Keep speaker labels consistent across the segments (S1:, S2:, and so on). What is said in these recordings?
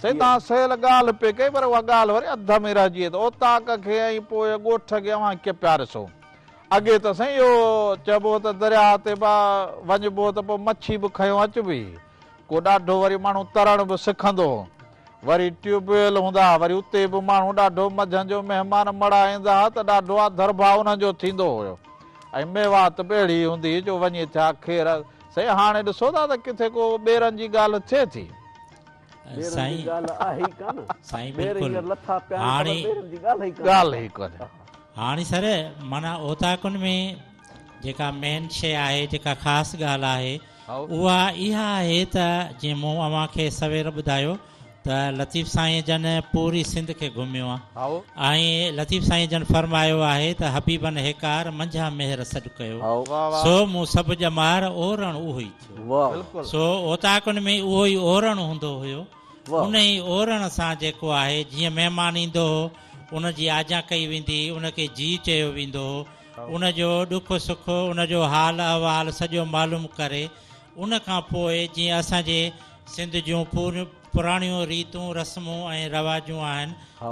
S1: سائين توهان سهيل ڳالهه پئي ڪئي پر اها ڳالهه وري اڌ ۾ رهجي وئي ته اوطاق کي ۽ پوء ڳوٺ کي اوهان ڪيئن پيا ڏسو. اڳي ته سائين اهو چئبو هو ته درياهه تي به وڃبو هو ته پوء مڇي به کنيو اچبي هئي. ڪو ڏاڍو وري ماڻهو ترڻ به سکندو هو. وري ٽيوب ويل هوندا ها وري اتي به ماڻهو ڏاڍو منجهند جو مهمان مڙا ايندا ها ته ڏاڍو آڌرڀاء انهن جو ٿيندو هيو ۽ ميوات به اهڙي هوندي هئي جو وڃي ٿيا خير سائين هاڻي ڏسو ٿا ته ڪٿي ڪو ٻيرن جي ڳالهه ٿئي ٿي.
S2: ٻيرن جي
S3: سائين
S2: ڳالهه آهي ئي ڪانه.
S3: سائين
S2: ٻير
S3: بلڪل
S2: هينئر لٿا پيا آهن پر
S3: هاڻي
S2: ٻيرن جي ڳالهه ئي ڪانه.
S1: ڳالهه ئي ڪونهي.
S3: هاڻي سر معنيٰ اوطاقن ۾ جيڪا مين شيء آهي جيڪا خاص ڳالهه آهي اها اها آهي ته جيئن مون اوهان کي سوير ٻڌايو ته لطيف سائين جن پوري سنڌ کي گهميو آهي ۽ لطيف سائين جن فرمايو آهي ته حبيبن هيڪار منجهان مهر سڏ ڪيو سو مون سڀ ڄمار اورڻ اهو ئي ٿيو سو اوطاقن ۾ اهو ئي اورڻ هوندو هيو انهي اورڻ سان جيڪو آهي جيئن مهمان ايندو هو ان جي آجيان ڪئي ويندي هئي ان کي جي چيو ويندو هو ان جو ڏک سک، ان جو حال احوال سڄو معلوم ڪري، ان کان پوء جيئن اسان جي سنڌ جون پوريون پراڻيون ريتون رسمون ۽ رواجون آهن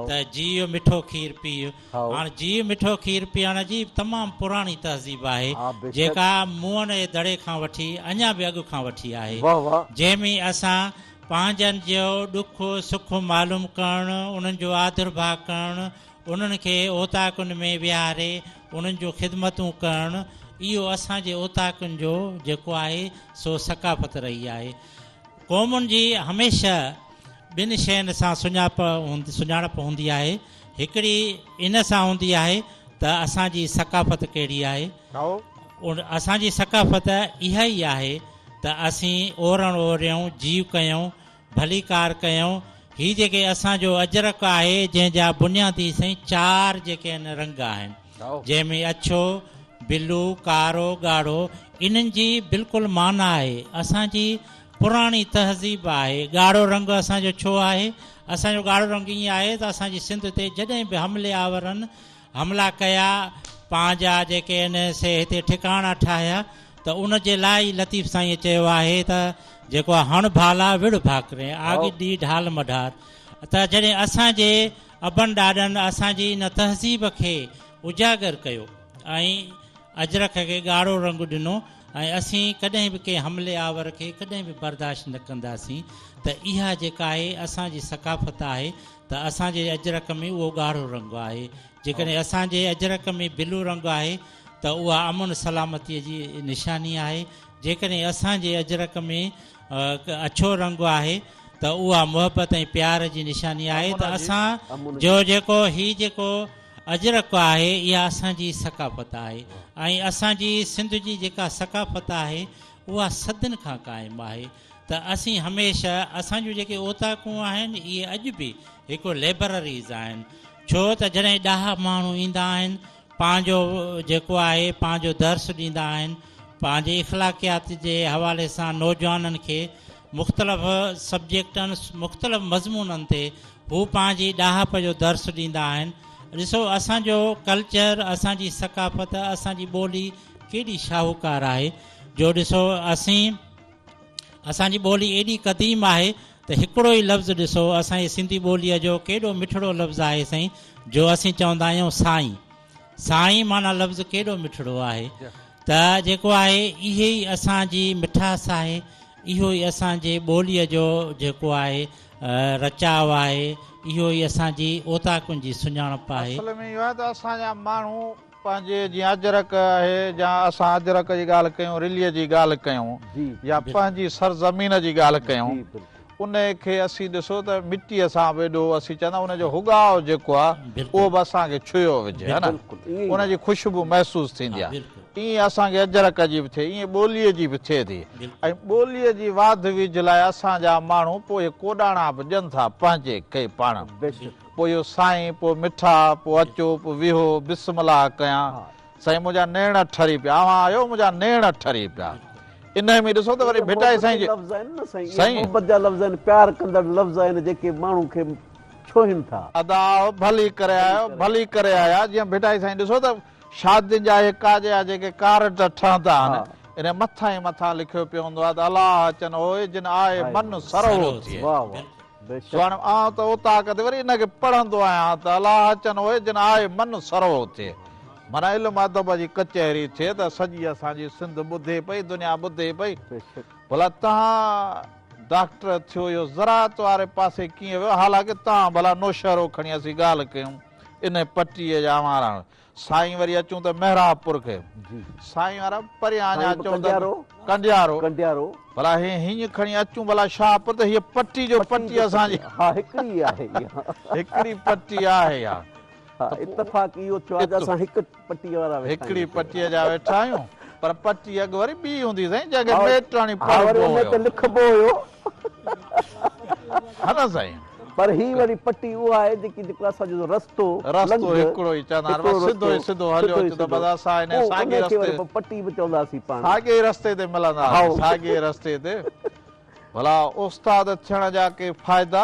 S3: ته جيء مٺو کير پيء. هاڻ جيء مٺو کير پيئڻ جي تمام پراڻي تهذيب آهي، جيڪا موئن جي دڙي کان وٺي اڃا به اڳ کان وٺي آهي، جنهن ۾ اسان پنهنجن جو ڏک سک معلوم ڪرڻ، انهن جو آڌرڀاء ڪرڻ، انهن کي اوطاقن ۾ ويهاري انهن جون خدمتون ڪرڻ اهو اسان جي اوطاقن جو جيڪو آهي سو ثقافت رهي آهي. قومن جي هميشه ٻن شين سان سڃاڻپ هوندي آهي هڪڙي ان سان هوندي آهي ته اسان جي ثقافت ڪهڙي آهي. اسان جي ثقافت اها ئي آهي ته اسين اورڻ اوريون، جيء ڪيون، ڀليڪار ڪيون. هي جيڪي اسان جو اجرڪ آهي جنهن جا بنيادي سائين چار جيڪي آهن رنگ آهن جنهن ۾ اڇو، بلو، ڪارو، ڳاڙهو انهن جي بلڪل معنيٰ آهي اسان جي پراڻي تهذيب آهي ڳاڙهو رنگ اسان جو ڇو آهي اسان جو ڳاڙهو رنگ ائين آهي ته اسان جي سنڌ تي جڏهن به حملي آورن حملا ڪيا، پنهنجا جيڪي آهن سي هتي ٺڪاڻا ٺاهيا ته ان جي لاء ئي لطيف سائينء چيو آهي ته جيڪو آ هڻ ڀالا وڙهه ڀاڪرين، آڳ ڏي ڍال مڍار ته جڏهن اسان جي ابن ڏاڏن اسان جي ان تهذيب کي اجاگر ڪيو ۽ اجرڪ کي ڳاڙهو رنگ ڏنو ۽ اسين ڪڏهن به ڪنهن حملي آور کي ڪڏهن به برداشت نه ڪنداسين ته اها جيڪا آهي اسان جي ثقافت آهي ته اسان جي اجرڪ ۾ اهو ڳاڙهو رنگ آهي. جيڪڏهن اسان جي اجرڪ ۾ بلو رنگ آهي ته اها امن سلامتيء جي نشاني آهي. جيڪڏهن اسان جي اجرڪ ۾ اڇو رنگ آهي ته اها محبت ۽ پيار جي نشاني آهي ته اسان جو جيڪو هي جيڪو اجرڪ آهي اها اسان جي ثقافت آهي ۽ اسان جي سنڌ جي جيڪا ثقافت آهي اها صدين کان قائم آهي. ته اسين هميشه اسان جون جيڪي اوطاقون آهن اهي اڄ به هڪ لئبرريز آهن ڇو ته جڏهن ڏاها ماڻهو ايندا آهن پنهنجو جيڪو آهي پنهنجو درس ڏيندا آهن پنهنجي اخلاقيات جي حوالي سان نوجوانن کي مختلف سبجيڪٽن مختلف مضمونن تي هو پنهنجي ڏاهپ جو درس ڏيندا آهن ڏسو اسان جو ڪلچر اسان جي ثقافت اسان جي ٻولي ڪيڏي شاهوڪار آهي جو ڏسو اسين اسان جي ٻولي ايڏي قديم آهي ته هڪڙو ئي لفظ ڏسو اسان جي سنڌي ٻوليء جو ڪيڏو مٺڙو لفظ آهي سائين جو اسين چوندا آهيون سائين سائين معنيٰ لفظ ڪيڏو مٺڙو آهي ته جيڪو آهي اهي ئي اسان جي مٺاس آهي اهو ئي اسان جي ٻوليء جو جيڪو آهي رچاء آهي اهو ئي اسان جي اوطاقن جي سڃاڻپ آهي.
S1: اصل ۾ اهو آهي ته اسان جا ماڻهو پنهنجي جيئن اجرڪ آهي يا اسان اجرڪ جي ڳالهه ڪيون رليء جي ڳالهه ڪيون يا پنهنجي سرزمين جي ڳالهه ڪيون انهي کي اسين ڏسو ته مٽيء سان به ايڏو اسين چوندا ان جو هڳاء جيڪو آهي اهو به اسان کي ڇهيو وجهي ها نه ان جي خوشبو محسوس ٿيندي آهي ائين اسان کي اجرڪ جي به ٿئي ائين ٻوليء جي به ٿئي ٿي ۽ ٻوليء جي واڌ ويجهه لاء اسان جا ماڻهو پوء اهي ڪوڏاڻا به ڏين ٿا پنهنجي کي پاڻ. پوء اهو سائين، پوء مٺا، پوء اچو، پوء ويهو، بسم الله ڪيان، سائين منهنجا نيڻ ٺري پيا، اوهان آهيو منهنجا نيڻ ٺري پيا. انهيء ۾ ڏسو ته وري ڀٽائي سائين جي.
S2: لفظ آهن نه سائين، اهي محبت جا لفظ آهن، پيار ڪندڙ لفظ آهن جيڪي ماڻهو کي ڇهين ٿا.
S1: ادا آئو، ڀلي ڪري آيو، ڀلي ڪري آيا، جيئن ڀٽائي سائين ڏسو ته شادين جا اهي ڪاڄ جا جيڪي ڪارڊ ٺهندا آهن، انهيء مٿان ئي مٿان لکيو پيو هوندو آهي ته الله اچن اوء جن آء من سرهو ٿئي.
S2: واهه واهه.
S1: سو هاڻي آئون ته اوطاق تي وري ان کي پڙهندو آهيان ته الله اچن اهي جن آئي من سرهو ٿئي. معنيٰ علم ادب جي ڪچهري ٿئي ته سڄي اسان جي سنڌ ٻڌي پئي، دنيا ٻڌي پئي. ڀلا توهان ڊاڪٽر ٿيو اهو زراعت واري پاسي ڪيئن ويو؟ حالانڪه توهان ڀلا نوشهرو کڻي اسين ڳالهه ڪيون انهي پٽيء جا اوهان سائين وري اچون ته محرابپور کي. سائين وارا پريان اڃا اچون ته ڪنڊيارو.
S2: ڪنڊيارو.
S1: ڀلا هي هينئن کڻي اچون ڀلا شاهپور ته هيء پٽي جو پٽي اسان جي.
S2: ها هڪڙي ئي آهي اها.
S1: هڪڙي پٽي آهي اها.
S2: ها اتفاق اهو ٿيو آهي جو اسان هڪ پٽيء وارا ويٺا آهيون.
S1: هڪڙي پٽيء جا ويٺا آهيون پر پٽي اڳ وري ٻي هوندي سائين جنهن کي ميٽ هڻي
S2: ها وري
S1: پڙهبو
S2: ان
S1: هيو.
S2: تي لکبو هيو.
S1: ها نه سائين.
S2: پر هي وري پٽي اها آهي جيڪي جيڪو اسان جو رستو
S1: رستو
S2: لنگهه
S1: هڪڙو ئي چوندا آهن
S2: هڪڙو
S1: بس سڌو ئي
S2: رستو
S1: سڌو هليو
S2: سڌو ئي
S1: اچ ته
S2: سڌو
S1: بس اسان انهي
S2: پوء
S1: ساڳئي
S2: ان کي وري
S1: رستي
S2: پوء پٽي به چونداسين پاڻ.
S1: ساڳئي ئي رستي تي ملنداسين
S2: هائو.
S1: ساڳئي ئي رستي تي. ڀلا استاد ٿيڻ جا ڪي فائدا؟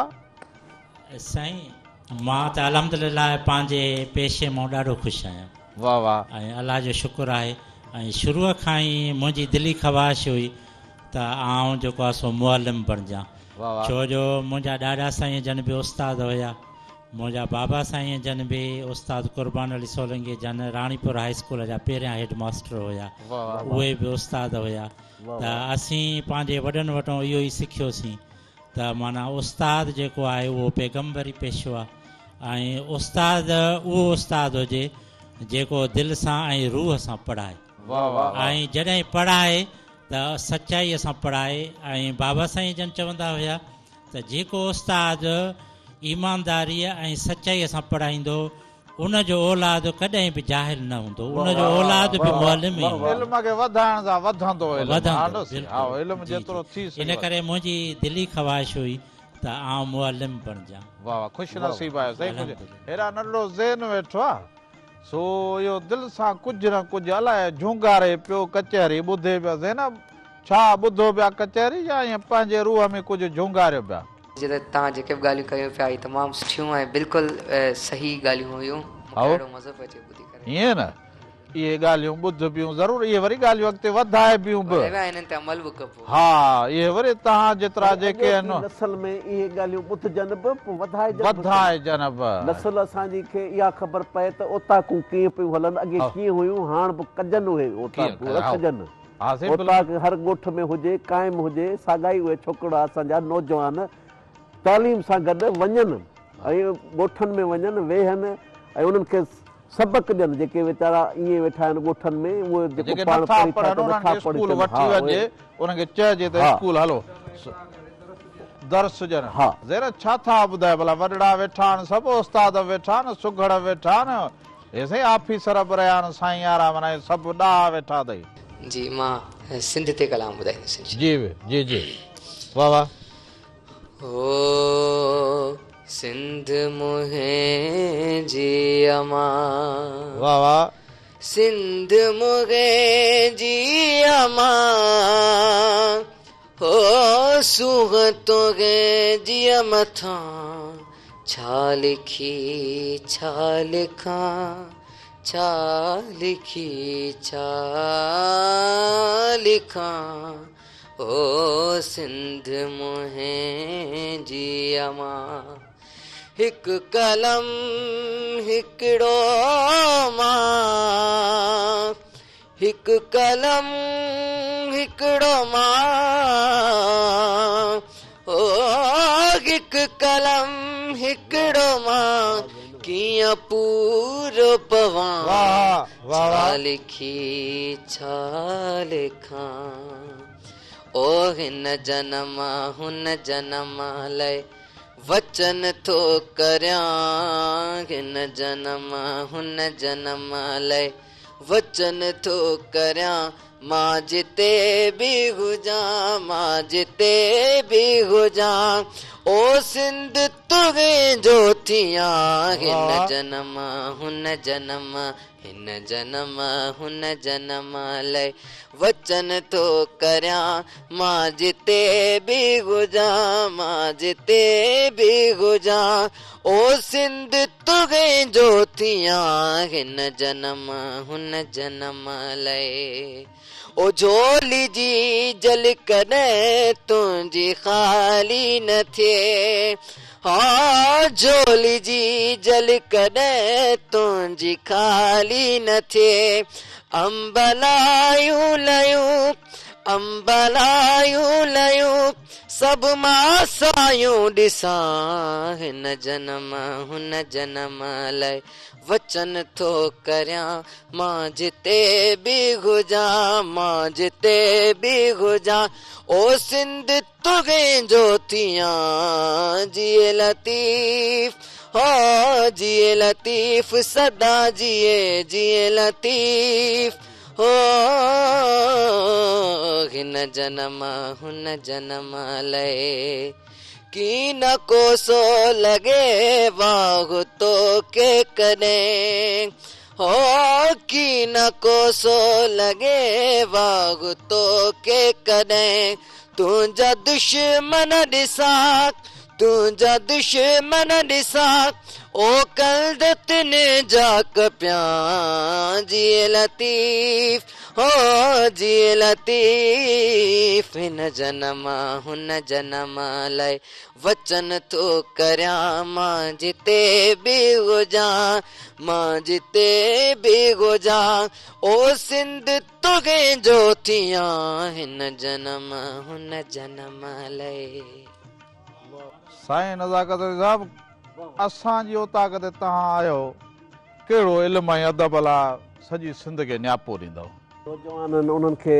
S3: سائين مان ته الحمدلله پنهنجي پيشي مان ڏاڍو خوش آهيان.
S1: واه واه.
S3: ۽ الله جو شڪر آهي ۽ شروع کان ئي منهنجي دلي خواهش هئي ته آئون جيڪو آهي سو معلم بڻجان ڇو جو منهنجا ڏاڏا سائين جن به استاد هيا منهنجا بابا سائين جن به استاد قربان علي سولنگي جن راڻيپور هائي اسڪول جا پهريان هيڊ ماستر هيا اهي به استاد هيا ته اسين پنهنجي وڏن وٽان اهو ئي سکيوسين ته معنيٰ استاد جيڪو آهي اهو پيغمبري پيشو آهي ۽ استاد اهو استاد هجي جيڪو دل سان ۽ روح سان پڙهائي ۽ جڏهن پڙهائي ته سچائيء سان پڙهائي ۽ بابا سائين جن چوندا هيا ته جيڪو استاد ايمانداريء ۽ سچائيء سان پڙهائيندو ان جو اولاد ڪڏهن به جاهل نه هوندو ان جو اولاد به معلم ئي هوندو.
S1: علم کي وڌائڻ سان وڌندو علم
S3: وڌندو
S1: علم
S3: بلڪل جي
S1: جيترو
S3: جي
S1: ٿي
S3: ان
S1: سگهي
S3: ڪري منهنجي دلي خواهش هئي ته آئون معلم بڻجان.
S1: واه واه خوش نصيب آهيو سائين خوش هيڏا ننڍڙو ذهن ويٺو آ. سو اهو دل سان ڪجهه نه ڪجهه الائي جهونگاري پيو ڪچهري ٻڌي پيا. زينب، ڇا ٻڌو پيا ڪچهري يا ائين پنهنجي روح ۾ ڪجهه جهونگاريو پيا؟
S4: جي ته توهان جيڪي به ڳالهيون ڪيون پيا اهي تمام سٺيون ۽ بلڪل صحيح ڳالهيون هيون مون کي
S1: هائو
S4: ڏاڍو مزو پيو اچي ٻڌي ڪري.
S1: ائين نه اهي ڳالهيون ٻڌبيون ضرور اهي وري ڳالهيون اڳتي وڌائبيون به.
S4: وڌائبيون ۽ انهن تي عمل به ڪبو.
S1: ها اهي وري توهان جيترا
S2: وري
S1: جيڪي
S2: اڄوڪي
S1: آهن.
S2: نسل ۾ اهي ڳالهيون ٻڌجن به پوء وڌائجن به سهي.
S1: وڌائجن به.
S2: نسل اسان جي کي اها خبر پئي ته اوطاقون ڪيئن پيون هلن اڳي ڪيئن هيون هاڻ به ڪجن اهي
S1: ڪيئن
S2: اوطاقون رکجن
S1: ها سائين بلڪل.
S2: اوطاق هر ڳوٺ ۾ هجي قائم هجي ساڳا ئي اهي ڇوڪرا اسان جا نوجوان تعليم سان گڏ وڃن ۽ ڳوٺن ۾ وڃن ويهن ۽ انهن کي سبق ڏين جيڪي ويچارا ائين ويٺا آهن ڳوٺن ۾ اهي جيڪو
S1: جيڪي
S2: پاڻ
S1: نٿا
S2: پڙهي ٿا
S1: پڙهن
S2: ته
S1: انهن
S2: نٿا
S1: کي
S2: پڙهي
S1: اسڪول
S2: سگهن
S1: وٺي
S2: ها
S1: وڃجي
S2: اهي
S1: انهن کي چئجي ته
S2: ها
S1: اسڪول هلو درس ڏين
S2: ها.
S1: زينت ڇا ٿا ٻڌايو ڀلا وڏڙا ويٺا آهن سڀ استاد ويٺا آهن سگهڙ ويٺا آهن هي سائين آفيسر به رهيا آهن سائين يارا معنيٰ هي سڀ ڏاها ويٺا اٿئي.
S4: جي مان سنڌ تي ڪلام ٻڌائيندس انشاء
S1: جي جي جي واه واه.
S4: هو سنڌ منهنجي امان.
S1: واه واه.
S4: سنڌ منهنجي امان. هو سونهن تنهنجي مٿان ڇا لکي ڇا لکان ڇا لکي ڇا لکان. او سنڌ منهنجي امان هڪ قلم هڪڙو مان هڪ قلم هڪڙو مان او هڪ قلم هڪڙو مان ڪيئن پورو پوان ڇا لکي ڇا لکان او هن جنم هن جنم لئه وچن ٿو ڪريان هن جنم هن جنم لئه وچن ٿو ڪريان مان جتي به هجان مان جتي به هجان او سنڌ تنهنجو ٿيان هن جنم هن جنم هن جنم هن جنم لئه وچن ٿو ڪريان مان جتي به هجان مان جتي به هجان او سنڌ تنهنجو ٿيان هن جنم هن جنم لئه. او جهولي جيجل ڪڏهن تنهنجي خالي نه ٿئي ها جهولي جيجل ڪڏهن تنهنجي خالي نه ٿئي انب لايون ليون انب لايون ليون سڀ مان سايون ڏسان هن جنم هن جنم لئه وچن ٿو ڪريان مان جتي به هجان مان جتي به هجان او سنڌ تنهنجو ٿيان جيئي لطيف هو جيئي لطيف سدا جيئي جيئي لطيف هو هن جنم هن جنم لئه ڪين ڪوسو لڳي واهه توکي ڪڏهن هو ڪين ڪوسو لڳي واهه توکي ڪڏهن تنهنجا دشمن ڏسان تنهنجا دشمن ڏسان او ڪنڌ تن جا ڪپيان جيئي لطيف هو جيئي لطيف هن جنم هن جنم لئه وچن ٿو ڪريان مان جتي به هجان مان جتي به هجان او سنڌ تنهنجو ٿيان هن جنم هن جنم لئه.
S1: سائين نزاڪت علي صاحب اسان جي اوطاق تي توهان آيو ڪهڙو علم ۽ ادب لاء سڄي سنڌ کي نياپو ڏيندؤ؟
S2: نوجوانن انهن کي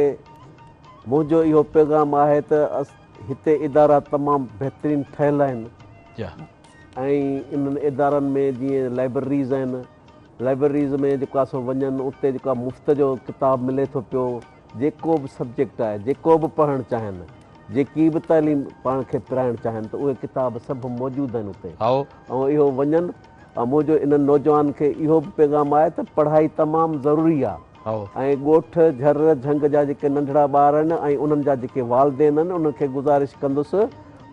S2: منهنجو اهو پيغام آهي ته هتي ادارا تمام بهترين ٺهيل آهن ۽ انهن ادارن ۾ جيئن لائبرريز آهن لائبرريز ۾ جيڪو آهي سو وڃن اتي جيڪو آهي مفت جو ڪتاب ملي ٿو پيو جيڪو به سبجيڪٽ آهي جيڪو به پڙهڻ چاهين جيڪي به تعليم پاڻ کي پرائڻ چاهين ته اهي ڪتاب سڀ موجود آهن اتي ۽ اهو وڃن ۽ منهنجو انهن نوجوانن کي اهو به پيغام آهي ته پڙهائي تمام ضروري آهي ۽ ڳوٺ جهر جهنگ جا جيڪي ننڍڙا ٻار آهن ۽ انهن جا جيڪي والدين آهن انهن کي گذارش ڪندس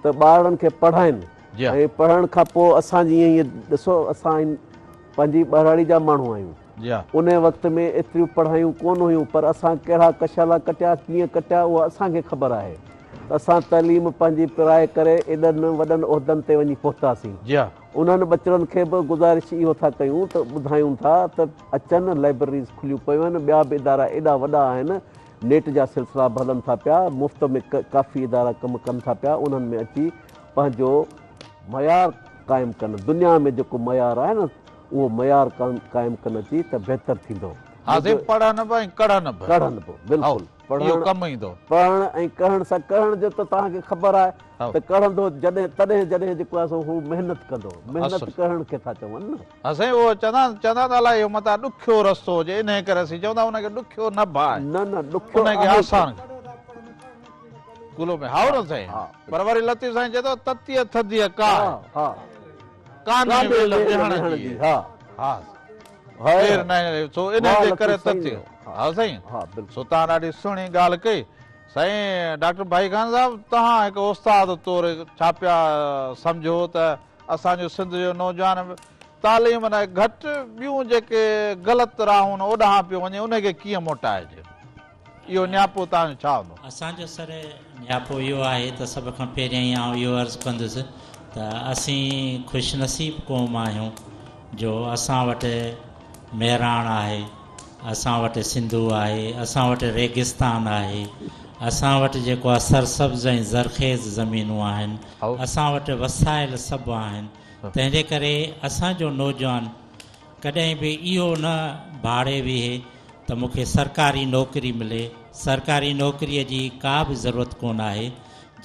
S2: ته ٻارڙن کي پڙهائين ۽ پڙهڻ کان پوء اسان جيئن هيء ڏسو اسان پنهنجي ٻهراڙي جا ماڻهو آهيون. انهي وقت ۾ ايتريون پڙهايون ڪونه هيون پر اسان ڪهڙا ڪشالا ڪٽيا ڪيئن ڪٽيا اها اسان کي خبر آهي ته اسان تعليم پنهنجي پرائي ڪري ايڏن وڏن عهدن تي وڃي پهتاسين. انهن ٻچڙن کي به گذارش اهو ٿا ڪيون ته ٻڌايون ٿا ته اچن لائبرريز کليون پيون آهن ٻيا به ادارا ايڏا وڏا آهن نيٽ جا سلسلا به هلن ٿا پيا مفت ۾ ڪافي ادارا ڪم ڪن ٿا پيا انهن ۾ اچي پنهنجو معيار قائم ڪن، دنيا ۾ جيڪو معيار آهي نه اهو معيار قائم ڪن اچي ته بهتر ٿيندو.
S1: ها سائين پڙهن به ۽ ڪڙهن به.
S2: ڪڙهن به بلڪل
S1: اهو ڪم ايندو.
S2: پڙهڻ ۽ ڪڙهڻ سان ڪڙهڻ جو ته توهان کي خبر آهي ته ڪڙهندو جڏهن تڏهن جڏهن جيڪو آهي سو هو محنت ڪندو محنت ڪڙهڻ کي ٿا چون نه.
S1: ها سائين اهو چوندا چوندا ته الائي اهو متان ڏکيو رستو هجي انهي ڪري اسين چوندا ان کي ڏکيو نه ڀانء
S2: نه نه ڏکيو
S1: ان کي آسان ڪلو ۾ هائو نه سائين پر وري لطيف سائين چئي ٿو تتيء ٿڌيء ڪاهه ڪانهي ويل ويهڻ جي ها دير نه سو انهي جي ڪري تتي ها سائين سو توهان ڏاڍي سهڻي ڳالهه ڪئي سائين ڊاڪٽر ڀائي خان صاحب توهان هڪ استاد طور ڇا پيا سمجهو ته اسان جو سنڌ جو نوجوان تعليم نه گهٽ ٻيون جيڪي غلط راهون اوڏانهن پيو وڃي انهي کي ڪيئن موٽائجي؟ اهو نياپو توهان جو ڇا هوندو؟
S3: اسان جو سر نياپو اهو آهي ته سڀ کان پهريائين آئون اهو عرض ڪندس ته اسين خوش نصيب قوم آهيون جو اسان وٽ مهراڻ آهي، اسان وٽ سنڌو آهي، اسان وٽ ريگستان آهي، اسان وٽ جيڪو آهي سرسبز ۽ زرخيز زمينون آهن، اسان وٽ وسائل سڀ آهن، تنهن جي ڪري اسان جو نوجوان ڪڏهن به اهو نه ڀاڙي ويهي ته مون کي سرڪاري نوڪري ملي، سرڪاري نوڪريء جي ڪا به ضرورت ڪونه آهي،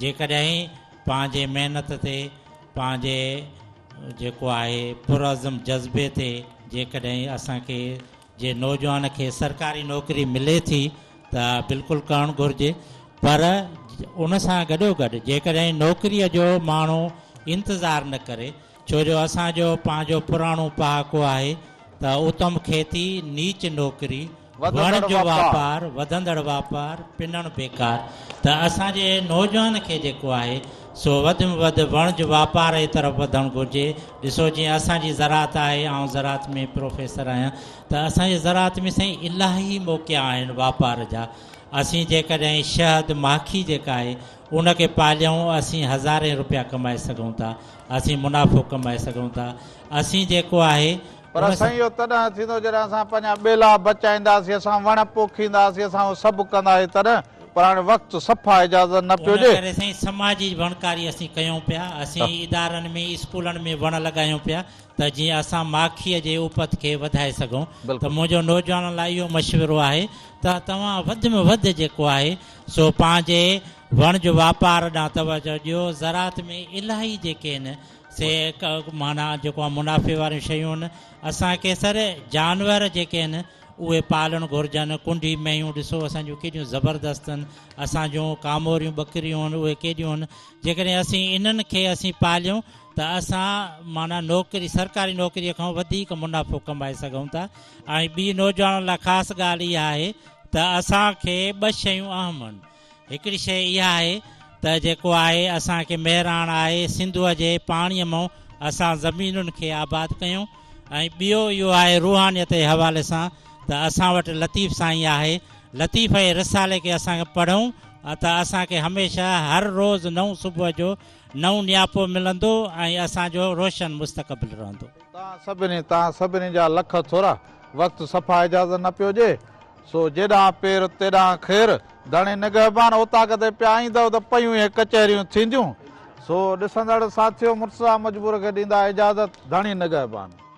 S3: جيڪڏهن پنهنجي محنت تي، پنهنجي جيڪو آهي پرعزم جذبي تي جيڪڏهن اسان کي جي نوجوان کي سرڪاري نوڪري ملي ٿي ته بلڪل ڪرڻ گهرجي پر ان سان گڏوگڏ جيڪڏهن نوڪريء جو ماڻهو انتظار نه ڪري ڇو جو اسان جو پنهنجو پراڻو پهاڪو آهي ته اتم کيتي، نيچ نوڪري، وڻج واپار، وڌندڙ واپار، پنڻ بيڪار ته اسان جي نوجوان کي جيڪو آهي سو وڌ ۾ وڌ وڻج واپار جي طرف وڌڻ گهرجي. ڏسو جيئن اسان جي زراعت آهي، آئون زراعت ۾ پروفيسر آهيان ته اسان جي زراعت ۾ سائين الاهي موقعا آهن واپار جا. اسين جيڪڏهن شهد ماکي جيڪا آهي ان کي پاليون اسين هزارين رپيا ڪمائي سگهون ٿا، اسين منافعو ڪمائي سگهون ٿا. اسين جيڪو آهي
S1: پر سائين اهو تڏهن ٿيندو جڏهن اسان پنهنجا ٻيلا بچائينداسين، اسان وڻ پوکينداسين، اسان اهو سڀ ڪنداسين تڏهن، پر هاڻي وقت صفا اجازت نه پيو
S3: ان
S1: ڏي.
S3: ڪري سائين سماجي وڻڪاري اسين ڪيون پيا، اسين ادارن ۾ اسڪولن ۾ وڻ لڳايون پيا ته جيئن اسان ماکيء جي اپت کي وڌائي سگهون. ته منهنجو نوجوانن لاء اهو مشورو آهي ته توهان وڌ ۾ وڌ جيڪو آهي سو پنهنجي وڻج واپار ڏانهن توجه ڏيو، زراعت ۾ الاهي جيڪي آهن سي معنيٰ جيڪو آهي منافعي واريون شيون آهن. اسان کي سر جانور جيڪي آهن اهي پالڻ گهرجن. ڪنڊي مينهون ڏسو اسان جون ڪيڏيون زبردست آهن، اسان جون ڪاموريون ٻڪريون آهن اهي ڪيڏيون آهن. جيڪڏهن اسين انهن کي اسين پاليون ته اسان معنيٰ نوڪري سرڪاري نوڪريء کان وڌيڪ منافعو ڪمائي سگهون ٿا. ۽ ٻي نوجوانن لاء خاص ڳالهه اها آهي ته اسان کي ٻه شيون اهم آهن. هڪڙي شيء اها آهي ته جيڪو آهي اسان کي مهراڻ آهي سنڌوء جي پاڻيء مان اسان زمينن کي آباد ڪيون ۽ ٻيو اهو آهي روحانيت جي حوالي سان ته اسان وٽ لطيف سائين آهي لطيف جي رسالي کي اسان کي پڙهون ته اسان کي هميشه هر روز نئون صبح جو نئون نياپو ملندو ۽ اسان جو روشن مستقبل رهندو.
S1: توهان سڀني توهان سڀني جا لک ٿورا. وقت صفا اجازت نه پيو ڏئي. سو جيڏانهن پير تيڏانهن خير. ڌڻي نگهبان اوطاق تي پيا ايندؤ ته پيون اهي ڪچهريون ٿينديون. سو ڏسندڙ ساٿيو مرتضيٰ مجبور کي ڏيندا اجازت. ڌڻي نگهبان.